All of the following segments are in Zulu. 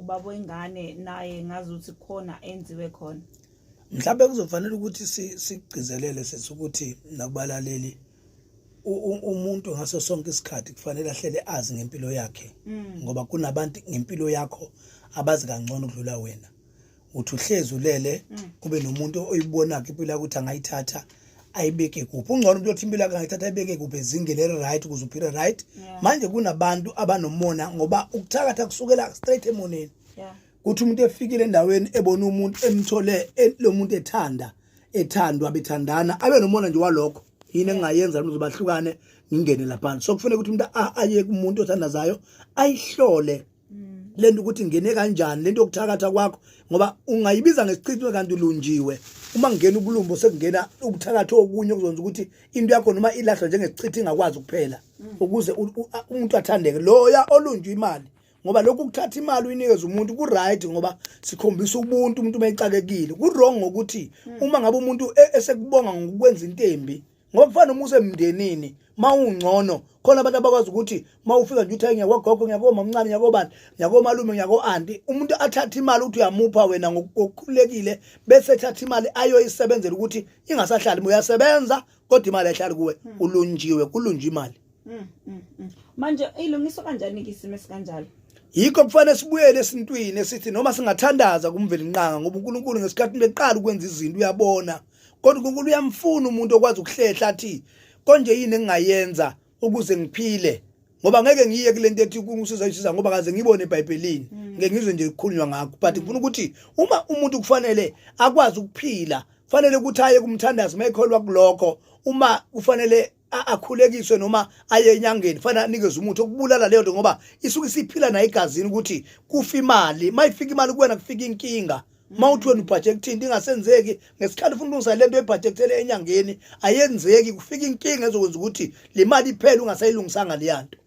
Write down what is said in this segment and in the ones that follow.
Ubaba wengane naye ngazi ukuthi khona enziwe khona. Mhlawumbe kuzofanele ukuthi sigcizelele sisi ukuthi nakubalaleli, umuntu ngaso sonke isikhathi kufanele ahlele azi ngempilo yakhe, ngoba kunabantu ngempilo yakho abazi kangcono ukudlula wena. Uthi uhlezi ulele, kube nomuntu oyibonayo impilo yakho ukuthi angayithatha ayibeke kuphi. Ungcono umuntu othi impilo yakhe angayithatha ayibeke kuphi ezingeni eli-right ukuze uphile right. Manje kunabantu abanomona, ngoba ukuthakatha kusukela straight emoneni. Kuthi umuntu efikile endaweni, ebona umuntu, emthole lo muntu ethanda, ethandwa, bethandana, abe nomona nje walokho. Yini engingayenza ukuze bahlukane, ngingene laphana? So kufanele ukuthi umuntu aye kumuntu othandazayo, ayihlole lento ukuthi ingene kanjani lento yokuthakatha kwakho, ngoba ungayibiza ngesichitho kanti ulunjiwe. Uma kungena ubulumbo, sekungena ubuthakathi okunye okuzonza ukuthi into yakho noma ilahlwa njengesichitho ingakwazi ukuphela, ukuze umuntu athandeke loya olunjwe imali. Ngoba lokhu kuthatha imali uyinikeze umuntu ku-right, ngoba sikhombisa ubuntu umuntu uma ecakekile. Ku-wrong ngokuthi uma ngabe umuntu esekubonga ngokwenza into embi, ngoba kufana noma usemndenini, ma ungcono khona abantu abakwazi ukuthi ma ufika nje uthi, "Ngiyakwagogo, ngiyakomamncane, ngiyakobani, ngiyakomalume, ngiyako-anti," umuntu athathe imali ukuthi uyamupha wena ngokukhululekile, bese ethatha imali ayoyisebenzela ukuthi ingasahlali. Uyasebenza kodwa imali ayihlali kuwe. Ulunjiwe, kulunjwe imali. Manje ilungiswa kanjani-ke isimo esikanjalo? Yikho kufanele sibuyele esintwini, esithi noma singathandaza kuMvelinqanga, ngoba uNkulunkulu ngesikhathi beqala ukwenza izinto uyabona, kodwa uNkulunkulu uyamfuna umuntu okwazi ukuhlehla athi, "Konje yini engingayenza ukuze ngiphile?" Ngoba ngeke ngiye kule nto ethi usiza isiza, ngoba kaze ngibone eBhayibhelini, ngeke ngizwe nje kukhulunywa ngakho. But ngifuna ukuthi uma umuntu kufanele akwazi ukuphila, kufanele ukuthi aye kumthandazi mayekholwa kulokho. Uma kufanele akhulekiswe noma aye enyangeni, kufanele anikeze umuthi okubulala leyo nto, ngoba isuke isiphila nayo egazini ukuthi kufa imali. Mayifika imali kuwena, kufika inkinga. Mawuthi wena ubudget into ingasenzeki ngesikhathi ufuna ukulungisa lento ebudgetele enyangeni, ayenzeki, kufika inkinga ezokwenza ukuthi le mali iphele ungasayilungisanga leya nto.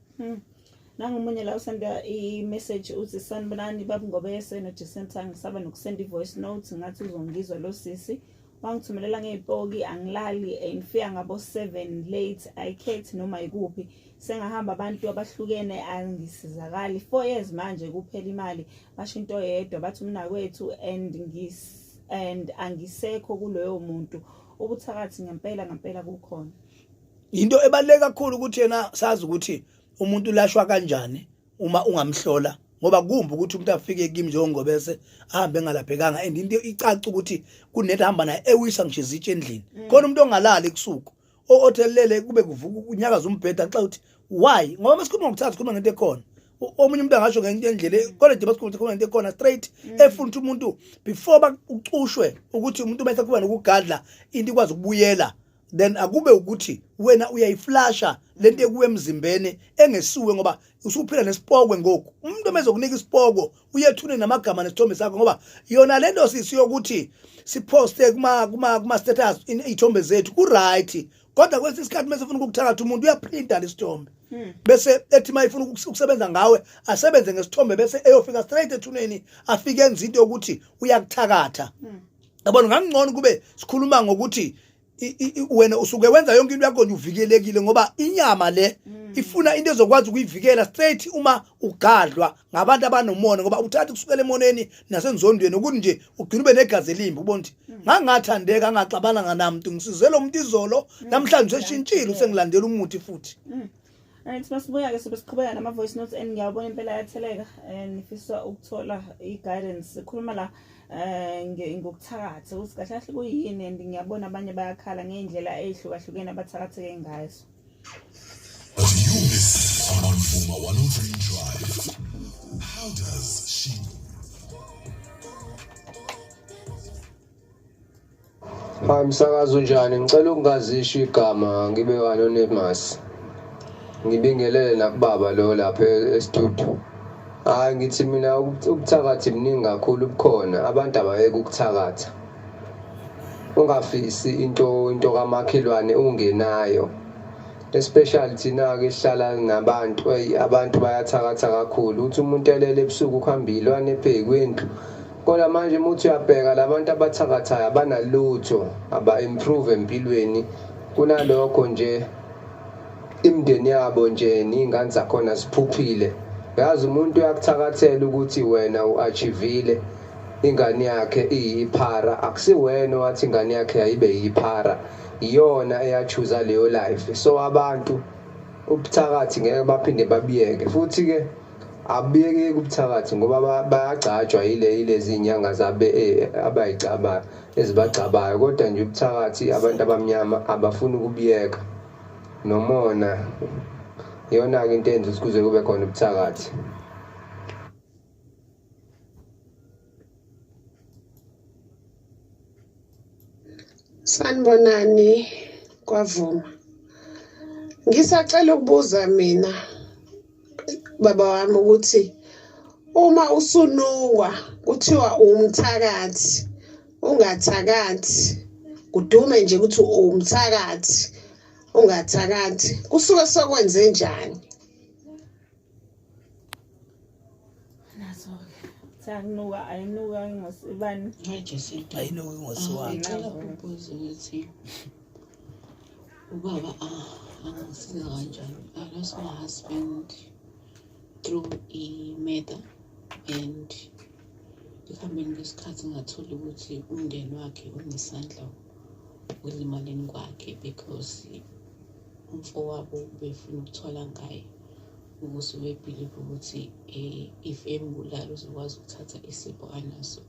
Nangomunye la usenda i-message, uthi, "Sanibonani baba Ngobese noJacinta, ngisaba nokusenda i-voice note, ngathi uzongizwa lo sisi. Wangithumelela ngey'poki, angilali, ngifika ngabo-7 late, ayikhethi noma ikuphi. Sengahamba abantu abahlukene, angisizakali. 4 years manje kuphela imali. Basho into yedwa, bathi umnakwethu and angisekho kuloyo muntu. Ubuthakathi ngempela ngempela kukhona." Into ebaluleke kakhulu ukuthi yena sazi ukuthi umuntu ulashwa kanjani uma ungamhlola, ngoba kumbi ukuthi umuntu afike kimi njengoNgobese ahambe engalaphekanga, and into icaca ukuthi kunento ahamba naye ewisa ngisho izitshe endlini. Khona umuntu ongalali ebusuku, othelele kube kuvuka unyakaza umbheda xa uthi why, ngoba masikhuluma ngokuthatha, sikhuluma ngento ekhona. Omunye umuntu angasho ngenye indlela, kodwa nje basikhuluma ngento ekhona straight, efuna ukuthi umuntu before bakucushwe ukuthi umuntu bese kuba nokugadla into ikwazi ukubuyela, then akube ukuthi wena uyayiflasha lento ekuwe emzimbeni engesuwe, ngoba usuphila nesipokwe ngoku. Umuntu omezokunika isipoko uyethune namagama nesithombe sakho, ngoba yona lento sisi yokuthi siposte kuma status izithombe zethu ku right, kodwa kwesinye isikhathi mase ufuna ukukuthakatha umuntu uyaprinta lesithombe, bese ethi mayifuna ukusebenza ngawe asebenze ngesithombe, bese eyofika straight ethuneni, afike enza into yokuthi uyakuthakatha. Yabona, ngangcono kube sikhuluma ngokuthi wena usuke wenza yonke into yakho nje uvikelekile, ngoba inyama le ifuna into ezokwazi ukuyivikela straight uma ugadlwa ngabantu abanomona, ngoba uthatha kusukela emoneni nasenzondweni ukuthi nje ugcina ube negazi elimbi, ubona ukuthi ngangathandeka, ngaxabana nganamuntu, ngisize lo muntu izolo, namhlanje useshintshile, usengilandela umuthi futhi. Alright, masibuya-ke sobe siqhubeka nama-voice notes, and ngiyabona impela ayatheleka, nifisa ukuthola i-guidance. Sikhuluma la ngokuthakatha, ukuthi kahle kahle kuyini, and ngiyabona abanye bayakhala ngey'ndlela ey'hlukahlukene abathakatheke ngazo. What you miss on Vuma 103 Drive. How does she Hayi msakazi, unjani? Ngicela ukungazisho igama, ngibe anonymous. Ngibingelele nakubaba lo lapha e-studio. Hayi, ngithi mina ubuthakathi buningi kakhulu bukhona, abantu abayeke ukuthakatha. Ungafisi into kamakhelwane ungenayo. Especially thina ke sihlala nabantu, hey, abantu bayathakatha kakhulu. Uthi umuntu elele ebusuku kuhamba ilwane phezu kwendlu. Kodwa manje uma uthi uyabheka, labantu abathakathayo abanalutho, aba-improve empilweni. Kunalokho nje imindeni yabo nje ney'ngane zakhona ziphuphile. Uyazi umuntu uyakuthakathela ukuthi wena u-achievile ingane yakhe iyiphara akusiwena owathi ingane yakhe yayibe yiphara iyona eyachuza leyo life so abantu ubuthakathi ngeke baphinde babuyeke futhi ke abuyekeki ubuthakathi ngoba bayagcatshwa yile yilezi inyanga zabe eh, abayicaba ezibagcabayo kodwa nje ubuthakathi abantu abamnyama abafuni ukubuyeka nomona iyona-ke into eyenza ukuthi kuze kube khona ubuthakathi. Sanibonani kwavuma. Ngisacela ukubuza mina baba wami ukuthi uma usunukwa kuthiwa uwumthakathi ungathakathi kudume nje ukuthi uwumthakathi ungathakathi kusuke sokwenze njani? Nazo-ke. Sakunuka ayinuka ngosibani. Hi Jacinta. Ayinuki ngosiwami. Ngicela ukubuza ukuthi ubaba angisiza kanjani? I lost my husband through i-murder and ekuhambeni kwesikhathi ngathola ukuthi umndeni wakhe unesandla ekulimaleni kwakhe because umfowabo ubefuna ukuthola ngaye ukuthi ubebhilive ukuthi if embulala uzokwazi ukuthatha isipho anaso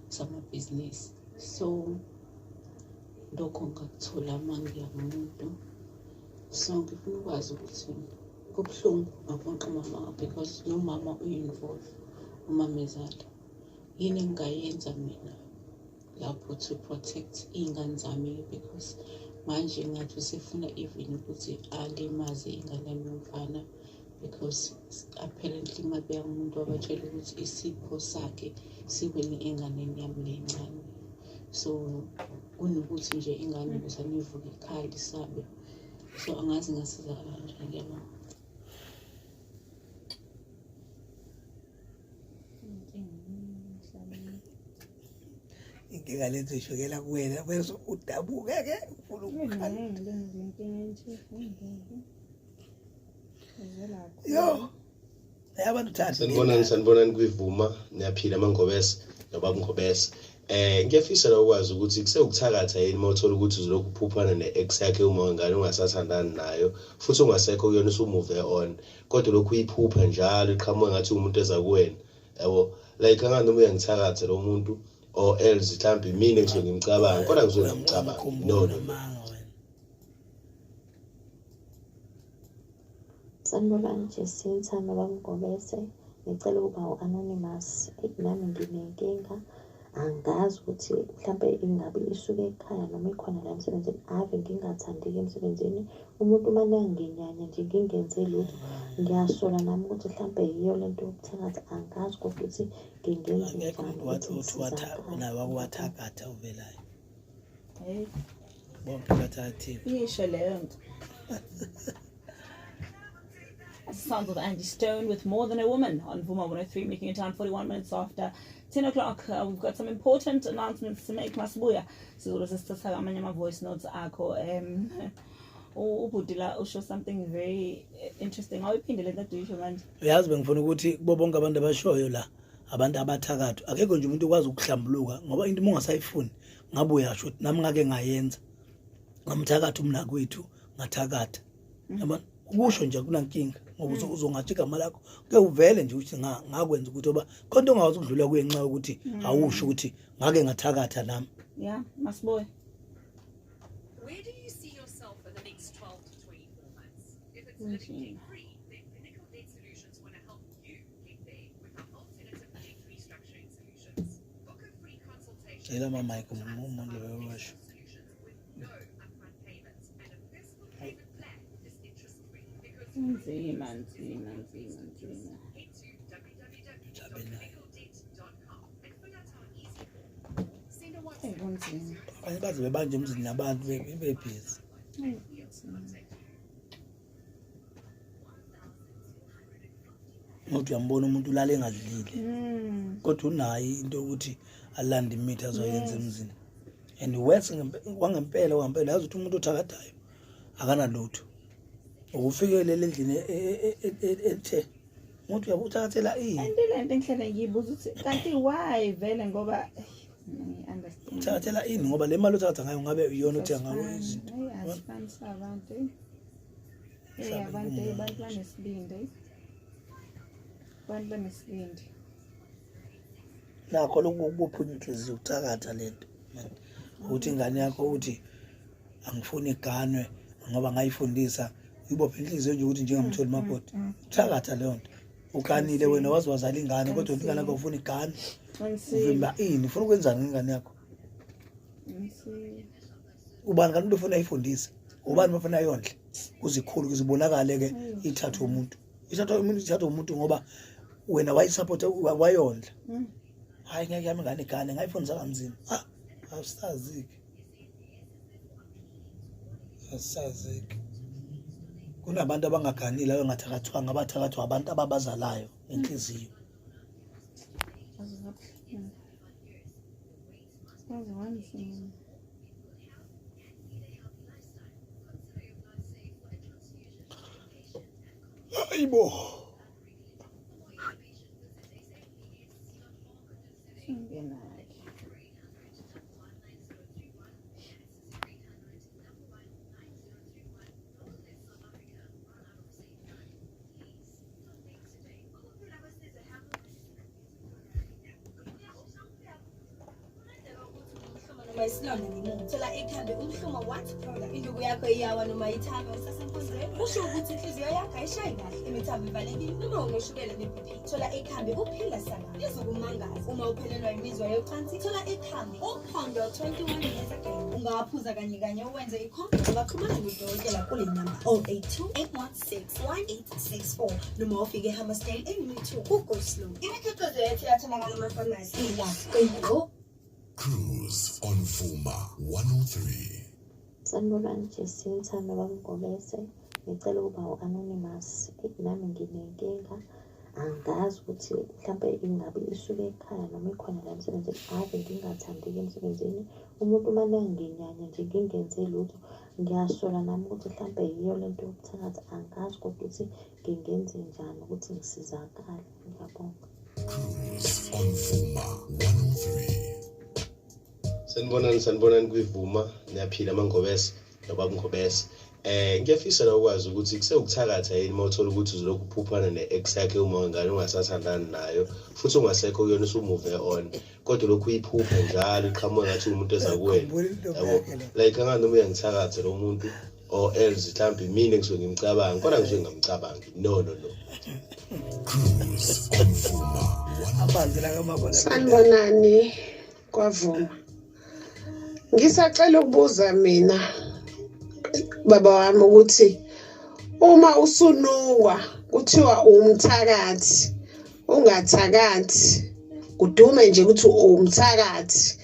samabhizinisi. So lokho ngakuthola uma ngiya kumuntu. So ngifuna ukwazi ukuthi kubuhlungu ngaphoqa umama because nomama uyi-involve umamezala. Yini engingayenza mina lapho to protect iy'ngane zami because manje ngathi usefuna even ukuthi alimaze ingane yami yomfana because apparently mabeya umuntu wabatshela ukuthi isipho sakhe siwele enganeni yami lencane. So kunokuthi nje ingane kusane ivuke ekhaya lisabe. So angazi ngasizakala kanjani, ngiyabonga. Inkinga lenze ishukela kuwena bese udabuke ke ufuna ukukhala. Yo. Abantu thatha. Sanibonani sanibonani kwivuma niyaphila mangobese nobaba Ngobese. Ngiyafisa la ukwazi ukuthi kusewukuthakatha yini uma uthola ukuthi uzolokhu uphuphana ne-ex yakhe uma ingane ungasathandani nayo futhi ungasekho kuyona usumuve on kodwa lokhu uyiphupha njalo iqhamuka ngathi umuntu eza kuwena yabo like angani noma uyangithakatha lo muntu or else mhlawumbe imina engisuke ngimcabanga kodwa ngisuke ngimcabanga no no no. Sanibonani Jacinta noBaba Ngobese. Ngicela ukuba u-anonymous. Eyi nami nginenkinga. Angazi ukuthi mhlampe ingabe isuke ekhaya noma ikhona la emsebenzini. Ave ngingathandeki emsebenzini. Umuntu umane anginyanya nje ngingenze lutho. Ngiyasola nami ukuthi mhlampe yiyo lento yokuthakatha. Angazi kodwa ukuthi ngingenze Akekho njani umuntu ukuthi wathi uthi watha ngisizakale. naye wakuwathakatha uvelayo. Hey, Bonke bathakathiwe. Isho leyo nto. Sounds of Andy Stone with More Than a Woman on Vuma 103, making it time 41 minutes after 10 o'clock. We've got some important announcements to make. Masibuya, sizobe sesithatha amanye ama-voice notes akho. Ubhuti la usho something very interesting. Awuyiphinde le nto ade uyisho manje. Uyazi bengifuna ukuthi kubo bonke abantu abashoyo la abantu abathakathu akekho nje umuntu okwazi ukuhlambuluka ngoba into uma ungasayifuni ngabe uyasho ukuthi nami ngake ngayenza ngamthakatha umnakwethu ngathakatha yabona ukusho nje akunankinga ngoba uzongatsho igama lakho ke uvele nje ukuthi ngakwenza ukuthi oba khona into ongakwazi ukudlula kuye ngenxa yokuthi awusho ukuthi ngake ngathakatha nami. Yeah, Masibuya. Where do you see yourself in the next 12 to 24 months? If it's living debt free, then Pinnacle Debt Solutions want to help you get there with our alternative debt restructuring solutions. Book a free consultation Cela and mama talk to us umuntu about loyo flexible washo. solutions with no upfront payments and a personal payment plan is interest free because Nzima, nzima, nzima, nzima. head to Mhlawumbe naye. www.pinnacledebt.com and fill out our easy form. Send a Eyi WhatsApp kunzima. Abanye baze bebanje emzini nabantu bebhizi. Eyi, kunzima. Ngokuthi uyambona umuntu ulala engadlile kodwa unayo into yokuthi alande imithi azoyenza emzini and worse kwangempela kwangempela yazi ukuthi umuntu othakathayo akanalutho ukufikelele endlini ethe Umuntu uyabuthakathela ini? And le nto engihlale ngiyibuza ukuthi kanti why vele, ngoba ngi-understand. Uthakathela ini? Ngoba le mali othakatha ngayo ngabe iyona othenga ngayo izinto. Hayi, asifani sabantu. Hey, Mhlawumbe abantu, kumona. abantu banesibindi. Abantu banesibindi. Nakho lokhu ukubopha inhliziyo, ukuthakatha lento ukuthi ingane yakho uthi angifuni iganwe ngoba ngayifundisa, uyibophe inhliziyo nje ukuthi njengamtholi makoti. Uthakatha leyo nto. Uganile wena, waze wazala ingane, kodwa ingane yakho ufuna igane. Qinisile. Uvimba ini? Ufuna ukwenzani ngengane yakho? Qinisile. Ubani kanti umuntu ufuna ayifundise? Ubani bafuna ayondle kuzikhulu kuzibonakale ke ithathwe umuntu, ithathwa umuntu, ithathwa umuntu ngoba wena wayisupport, wayondla. Hayi, ngeke yami ingane igane, ngayifundisa kanzima. Ah, awusazike, awusazike. Kunabantu abangaganile abangathakathwanga, abathakathwa abantu ababazalayo ngenhliziyo. Waze wabuhlungu. Waze wanzima. Hayibo. Singena-ke. Noma isilonda ngemuva, thola ikhambi umhlumo what product. Induku yakho iyawa noma ithambe usasenkonzweni, kusho ukuthi inhliziyo yakho ayishayi kahle, imithambo ivalekile, noma unoshukela ne-BP, thola ikhambi uphila saba lizokumangaza. Uma uphelelwa imizwa yocansi, thola ikhambi uphondo 21 years again. Ungawaphuza kanye kanye uwenze ikhombi. Ungaxhumana nodokotela kule namba 082 816 1864 noma ufike eHammersdale e-Unit 2 kuGoslow. Imikhiqizo yethu iyatholakala emafamasi ila qingo. Cruise on Vuma 103. Sanibonani Jacinta noBaba Ngobese, ngicela ukuba u-anonymous. Eyi, nami nginenkinga, angazi ukuthi mhlampe ingabe isuke ekhaya noma ikhona la emsebenzini. Ave ngingathandeki emsebenzini, umuntu umane anginyanya nje ngingenze lutho. Ngiyasola nami ukuthi mhlampe yiyo lento yokuthakatha, angazi kodwa ukuthi ngingenzenjani ukuthi ngisizakale. Ngiyabonga. Cruise on Vuma 103. Sanibonani, sanibonani kwivuma. Niyaphila amangobese nobaba Ngobese? Ngiyafisa ukwazi ukuthi kusewukuthakatha yini uma uthola ukuthi uzolokhu uphuphana ne-ex yakhe uma ingane ungasathandani nayo futhi ungasekho kuyona, usumove on, kodwa lokhu uyiphupha njalo, iqhamuka ngathi umuntu eza kuwena? Khumbula intombi Yabo, yakhe le. like angani noma uyangithakatha lo muntu or else mhlawumbe mina ngisuke ngimcabanga kodwa ngisuke ngingamcabangi. No, no, no. Cruise on Vuma 103. Amanzi la kamabona. Sanibonani kwavuma. Ngisacela ukubuza mina baba wami ukuthi uma usunukwa kuthiwa umthakathi, ungathakathi, kudume nje ukuthi umthakathi,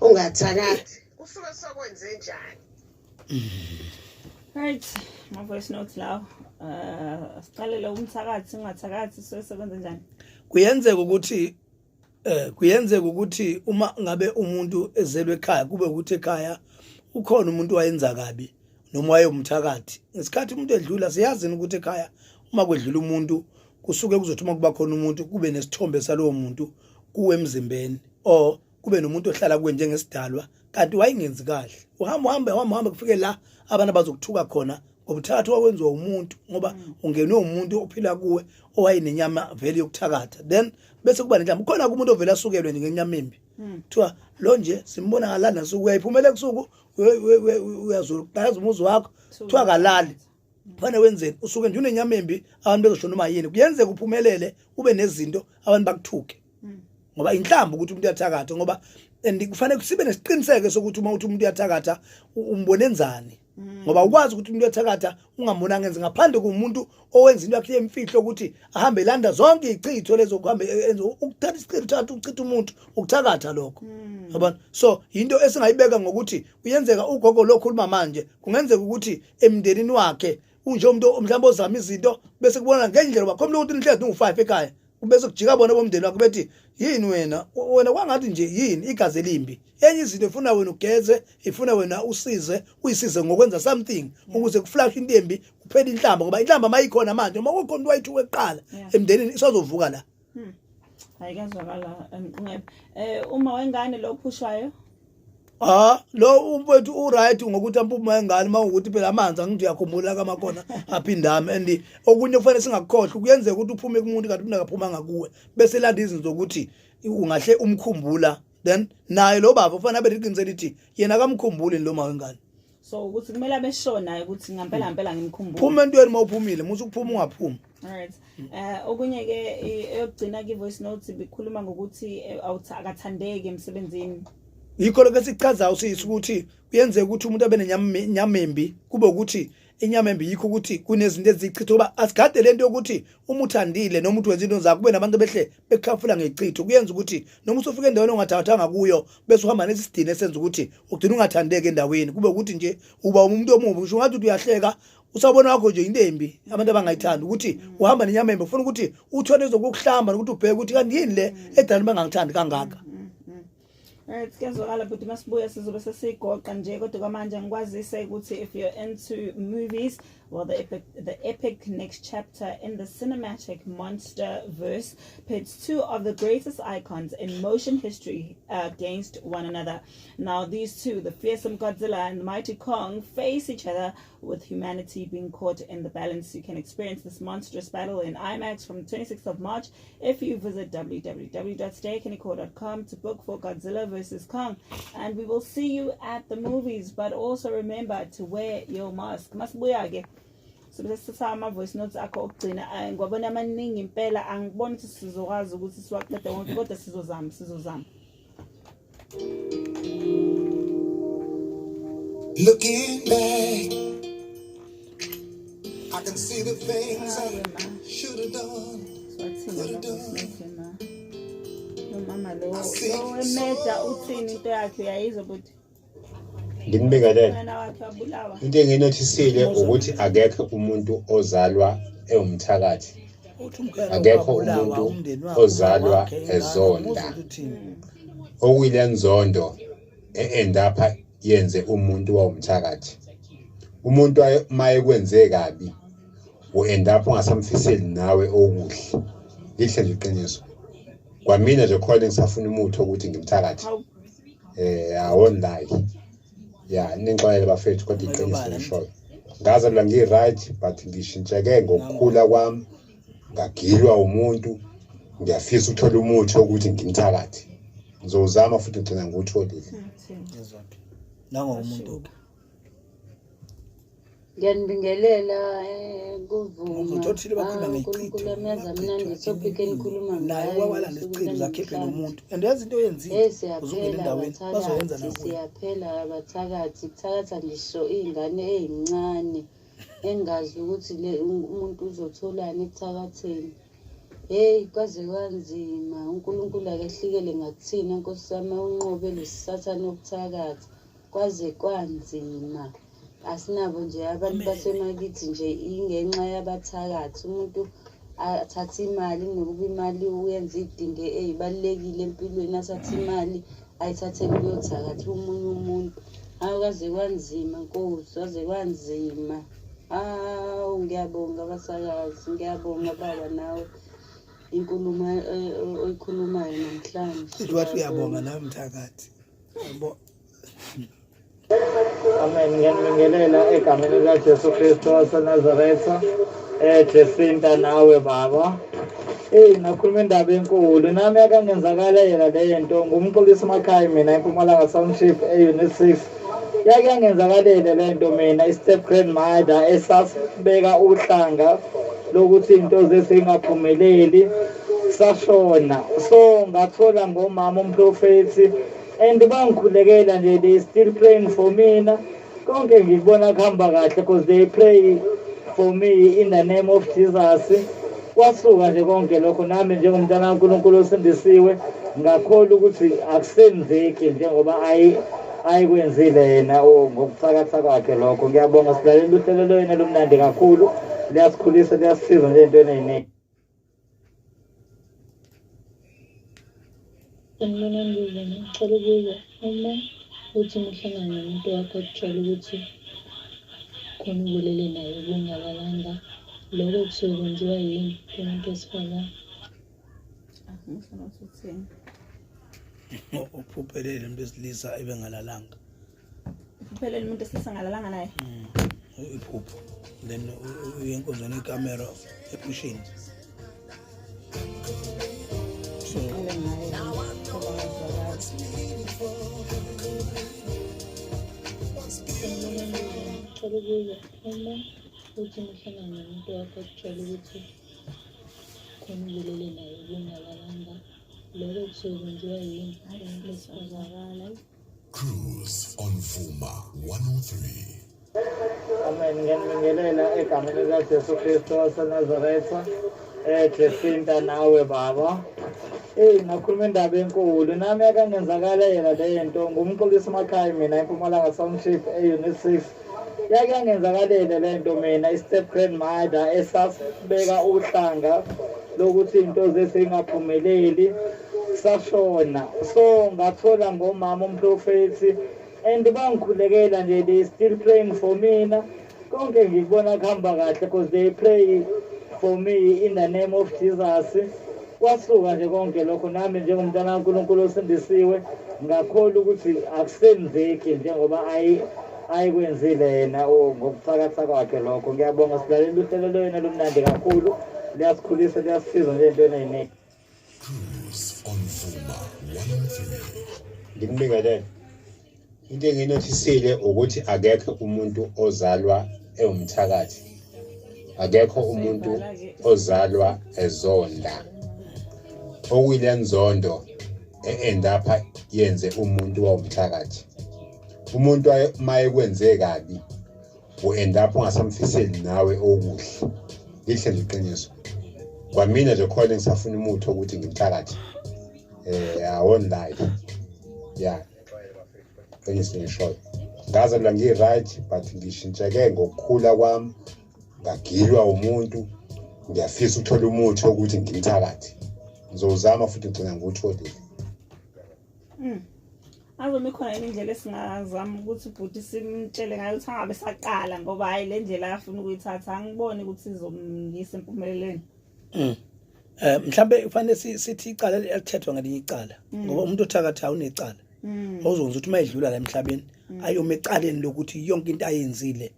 ungathakathi, kusuke sokwenze njani? Right, ma-voice note lawo. Siqalele umthakathi, ungathakathi, sosebenza njani? Kuyenzeka ukuthi uma ngabe umuntu ezelwe ekhaya, kube ukuthi ekhaya ukhona umuntu wayenza kabi noma wayewumthakathi. Ngesikhathi umuntu edlula, siyazi ukuthi ekhaya uma kwedlula umuntu kusuke kuzothi uma kuba khona umuntu kube nesithombe salowo muntu kuwe emzimbeni, or kube nomuntu ohlala kuwe njengesidalwa kanti wayengenzi kahle. Uhamba uhambe uhambe uhambe kufike la abantu abazokuthuka khona ngobuthakathi wakwenziwa umuntu, ngoba ungenwe umuntu ophila kuwe owayenenyama vele yokuthakatha. Then bese kuba nenhlamba khona kumuntu ovele asukelwe nje ngenyama embi, kuthiwa lo nje simbona ngalana suku uyayiphumela ebusuku, uyazula umuzi wakho, kuthiwa kalali, kufanele wenzeni? Usuke nje unenyama embi, abantu bezosho noma yini. Kuyenzeka uphumelele, ube nezinto, abantu bakuthuke ngoba inhlamba ukuthi umuntu uyathakatha, ngoba and kufanele sibe nesiqiniseko sokuthi uma uthi umuntu uyathakatha, umbone enzani, ngoba ukwazi ukuthi umuntu uyathakatha ungambona ngenze ngaphandle kumuntu owenza into yakhe yemfihlo ukuthi ahambe elanda zonke izichitho lezo, kuhambe enze ukuthatha isichitho, uthatha ukuchitha umuntu, ukuthakatha lokho, yabona. So into esingayibeka ngokuthi kuyenzeka ugogo lo khuluma manje, kungenzeka ukuthi emndenini wakhe unje umuntu mhlawumbe ozama izinto bese kubona ngendlela, uba khona ukuthi nihlezi ungu5 ekhaya. Bese kujika bona bomndeni wakho bethi yini wena, wena kwangathi nje yini igazi elimbi. Enye izinto ifuna wena ugeze, ifuna wena usize, uyisize ngokwenza something ukuze kuflash into embi, kuphele inhlamba, ngoba inhlamba mayikhona manje, uma kukhona into wayithuka kuqala emndenini isazovuka la. Hayi, kuyazwakala, Mqungebe. Uma wengane lo phushwayo? Ah, lo umfowethu u right ngokuthi ampuma engane, mawukuthi phela amanzi angithi uyakhumbula kamakona aphindami. And okunye kufanele singakukhohlwa, kuyenzeka ukuthi uphume kumuntu kanti umuntu akaphumanga kuwe, bese landa izinto zokuthi ungahle umkhumbula, then naye lo baba ufanele abe liqiniso elithi yena akamkhumbuli lo ma wengane. So ukuthi kumele abe sure naye ukuthi ngampela ngempela ngimkhumbula. Phuma entweni mawuphumile, musu ukuphuma ungaphumi. Alright. Okunye ke eyokugcina ke voice notes bikhuluma ngokuthi akathandeki emsebenzini. Yikho lokho esichazayo sisi ukuthi kuyenzeka ukuthi umuntu abe nenyama embi, kube ukuthi inyama embi yikho ukuthi kunezinto ezichitha, ngoba asigade lento yokuthi uma uthandile noma uthi wenza into zakho kube nabantu behle bekukhafula ngechitho. Kuyenza ukuthi noma usufika endaweni ongathathanga kuyo bese uhamba nesisidini esenza ukuthi ugcina ungathandeki endaweni, kube ukuthi nje uba umuntu omubi, usho ngathi uthi uyahleka usabona wakho nje into embi abantu abangayithandi ukuthi uhamba nenyama embi. Ufuna ukuthi uthole ezokukuhlamba nokuthi ubheke ukuthi kanti yini le edala bangangithandi kangaka. Alright, kuyazwakala bhuti. Masibuya sizobe sesigoqa nje, kodwa kwamanje ngikwazise ukuthi if you're into movies, well, the epic next chapter in the cinematic monster verse pits two of the greatest icons in motion history against one another. Now these two, the fearsome Godzilla and the mighty Kong, face each other with humanity being caught in the balance. You can experience this monstrous battle in IMAX from 26th of March if you visit www.staykiniko.com to book for Godzilla vs. Kong. And we will see you at the movies, but also remember to wear your mask. Masibuya ke sobe sesithatha ama-voice notes akho okugcina. Ngiwabona amaningi impela, angiboni ukuthi sizokwazi ukuthi siwaqede wonke, kodwa sizozama, sizozama. Looking back, I can see the things I should have done. Siwathini ama-voice notes ma? Lo mama lo lo wemeda uthini into yakhe, uyayizwa buti? Nginibingelele. Umntwana wakhe wabulawa. Into engiyinothisile ukuthi akekho umuntu ozalwa ewumthakathi. Uthi umkhwelo Akekho wabulawa, umuntu umndeni wakhe, ozalwa wakhe, ingane, ezonda. umuzwa ukuthi uthini. Okuyile nzondo e-endapha yenze umuntu wawumthakathi. Umuntu uma ekwenze kabi, u-end up ungasamfiseli nawe okuhle. Lihle nje iqiniso. Kwamina nje khona ngisafuna umuthi wokuthi ngimthakathi. Hawu. I won't lie. Ya, ningixolele bafethu, kodwa iqiniso ngishoyo. Ngazalwa ngi-right, but ngishintsheke ngokukhula kwami, ngagilwa umuntu. Ngiyafisa ukuthola umuthi wokuthi ngimthakathi. Ngizowuzama futhi ngigcina ngiwutholile. Yezwa ke, nango umuntu ke. Ngiyanibingelela kuvuma. Uzothi othile bakhuluma Ah, ngey'chitho, uNkulunkulu wami, yazi mnandi i-topic enikhuluma naye ngayo wawalanda usuku isichitho zakhiphe lanamhlanje. nomuntu, and yazi into oyenzile Hey, uzungena siyaphela endaweni bazoyenza abathakathi, nakuwe. siyaphela abathakathi. Kuthakatha ngisho iy'ngane ey'ncane engazi ukuthi le umuntu uzotholani ekuthakatheni. Hheyi, kwaze kwanzima. UNkulunkulu akehlikele ngakuthina, Nkosi yami, awunqobe lesi sathane okuthakatha. Kwaze kwanzima. Asinabo nje abantu basemakithi nje ingenxa yabathakathi. Umuntu athathe imali kunokuba imali uyenze iy'dingo ey'balulekile empilweni, athathe imali ayithathele ukuyothakatha omunye umuntu. Hawu, kwaze kwanzima Nkosi, kwaze kwanzima. Hawu, ngiyabonga abasakazi, ngiyabonga baba nawe inkulumo oyikhulumayo namhlanje. Sithi wathi uyabonga nawe mthakathi, yabo. Amen. Ngiyanibingelela egameni likaJesu Kristu waseNazaretha. Jacinta nawe baba. Hey, nakhuluma indaba enkulu. Nami yakangenzakalela le nto. Ngumxolisi emakhaya mina eMpumalanga Township e-Unit 6. Yake yangenzakalela le nto mina, i-step grandmother esasibeka uhlanga lokuthi into zethu ingaphumeleli sashona. So ngathola ngomama umprofethi and bangikhulekela nje, they still praying for mina. Konke ngikubona kuhamba kahle because they pray for me in the name of Jesus. Kwasuka nje konke lokho, nami njengomntana kaNkulunkulu osindisiwe ngakholwa ukuthi akusenzeki njengoba ayi ayikwenzile yena ngokuthakatha kwakhe lokho. Ngiyabonga, silalela uhlelo lwenu lumnandi kakhulu, liyasikhulisa, liyasisiza nje ey'ntweni ey'ningi. Sanibonani Kuvuma, ngicela ukubuza uma uthi uma uhlangana nomuntu wakho akutshele ukuthi khona ubulele naye ubungalalanga, lokho kusuke kwenziwa yini kumuntu wesifazane? Angizwa ukuthi uthini. Uphuphelele umuntu wesilisa ebengalalanga. Uphuphelele umuntu wesilisa ngalalanga naye. Iphupho. Then uye enkonzweni ikamera ephusheni. So Uqale ngaye. Ngoba wazwakala. Sanibonani Kuvuma, ngicela ukubuza uma uthi uma uhlangana nomuntu wakho akutshele ukuthi khona ubulele naye ubungalalanga, lokho kusuke kwenziwa yini kumuntu wesifazane? Wazwakala. Cruise on Vuma 103. Amen. Ngiyanibingelela egameni likaJesu Kristu waseNazaretha. Jacinta nawe baba. Eyi, ngakhuluma indaba enkulu. Nami yakangenzakalela le nto. Ngumxolisi emakhaya mina eMpumalanga Township e-Unit 6. Yake yangenzakalela le nto mina i-step grandmother esasibeka uhlanga lokuthi into zethu ingaphumeleli sashona. So ngathola ngomama umprofethi and bangikhulekela nje, they still praying for mina. Konke ngikubona kuhamba kahle because they pray for me in the name of Jesus. Kwasuka nje konke lokho, nami njengomntwana kaNkulunkulu osindisiwe ngakholwa ukuthi akusenzeki njengoba ayikwenzile yena ngokuthakatha kwakhe lokho. Ngiyabonga, silalela uhlelo lwenu lumnandi kakhulu, liyasikhulisa, liyasisiza nje entweni ey'ningi. Cruise on Vuma 103. Ngikubingelele. Into engiyinothisile ukuthi akekho umuntu ozalwa ewumthakathi, akekho umuntu ozalwa ezonda. Okuyile nzondo e-end up yenze umuntu wawumthakathi. Umuntu uma ekwenze kabi, u-end up ungasamfiseli nawe okuhle. Lihle nje iqiniso. Kwamina nje khona ngisafuna umuthi wokuthi ngimthakathi. I won't lie. Yeah. Qiniso ngishoyo. Ngazalwa ngi-right, but ngishintsheke ngokukhula kwami, ngagilwa umuntu. Ngiyafisa ukuthola umuthi wokuthi ngimthakathi. Ngizowuzama futhi ngigcina ngiwutholile. Azoma ikhona yini indlela esingazama ukuthi ubhuti simtshele ngayo ukuthi angabe saqala, ngoba hayi, le ndlela afuna ukuyithatha angiboni ukuthi izomyisa empumelelweni. Mhlambe kufanele sithi icala elithethwa ngelinye icala, ngoba umuntu othakatha unecala. Ozokwenza ukuthi uma edlula la emhlabeni ayome ecaleni lokuthi yonke into ayenzile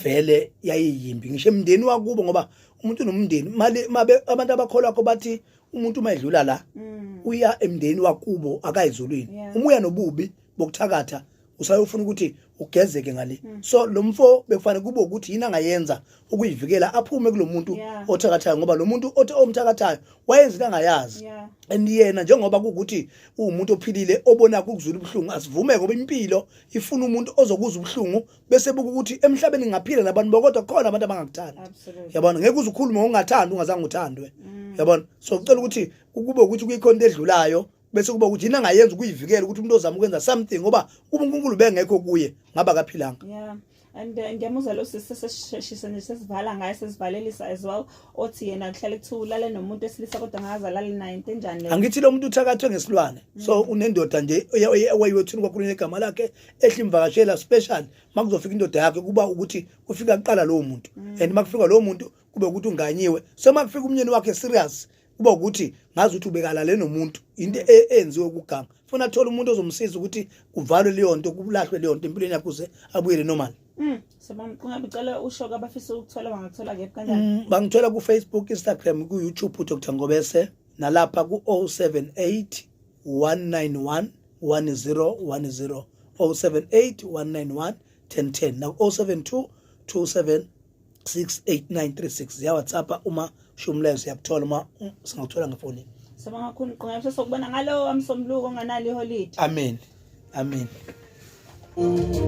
vele yayiyimbi, ngisho emndeni wakubo, ngoba umuntu unomndeni mali mabe abantu abakholwa kho bathi umuntu uma edlula la uya emndeni wakubo, akayizulwini. Uma uya nobubi bokuthakatha, usayofuna ukuthi ugezeke ngale. So lo mfo bekufanele kube ukuthi yini angayenza ukuyivikela, aphume kulo muntu othakathayo, ngoba lo muntu othi omthakathayo wayenza into angayazi. And yena njengoba kuwukuthi uwumuntu ophilile obona ukuzula ubuhlungu, asivume, ngoba impilo ifuna umuntu ozokuzwa ubuhlungu bese buka ukuthi emhlabeni ngaphila nabantu bokodwa, khona abantu abangakuthandi. Yabona, ngeke uze ukhulume ngokungathandi ungazange uthandwe, yabona. So kucela ukuthi kube ukuthi kuyikhona into edlulayo, bese kuba ukuthi yini angayenza ukuyivikela ukuthi umuntu ozama ukwenza something, ngoba kuba uNkulunkulu bengekho kuye ngaba akaphilanga. Yeah. And ngiyamuzwa lo sisi, sesisheshisa nje, sesivala ngaye, sesivalelisa as well, othi yena kuhlale kuthiwa ulale nomuntu wesilisa kodwa ngaze alale naye. Into enjani leyo? Angithi lo muntu uthakathwe ngesilwane, so unendoda nje owayiwethuni kwakhulunywa igama lakhe ehle imvakashela special makuzofika indoda yakhe, kuba ukuthi kufika kuqala lowo muntu, and makufika lowo muntu kube ukuthi unganyiwe. So makufika umnyeni wakhe serious, kuba ukuthi ngazi ukuthi ubekalale nomuntu, into eyenziwe ukuganga. Funa athola umuntu ozomsiza ukuthi kuvalwe leyo nto, kulahlwe leyo nto empilweni yakhe ukuze abuyele normal. Sibonga. Ungabe ucela usho kwabafisa ukuthola, bangakuthola kephi, kanjani? Bangithola ku-Facebook, Instagram, ku-YouTube, uDr Ngobese, nalapha ku-078 191 1010, 078 191 1010, naku-072 27 68936. Ziya-WhatsApp, uma shumlezo siyakuthola, uma singakuthola ngefonini. Sibonga kakhulu, Qunga. Sesokubona ngalowo wamsombuluko onganalo iholide. Amen, amen.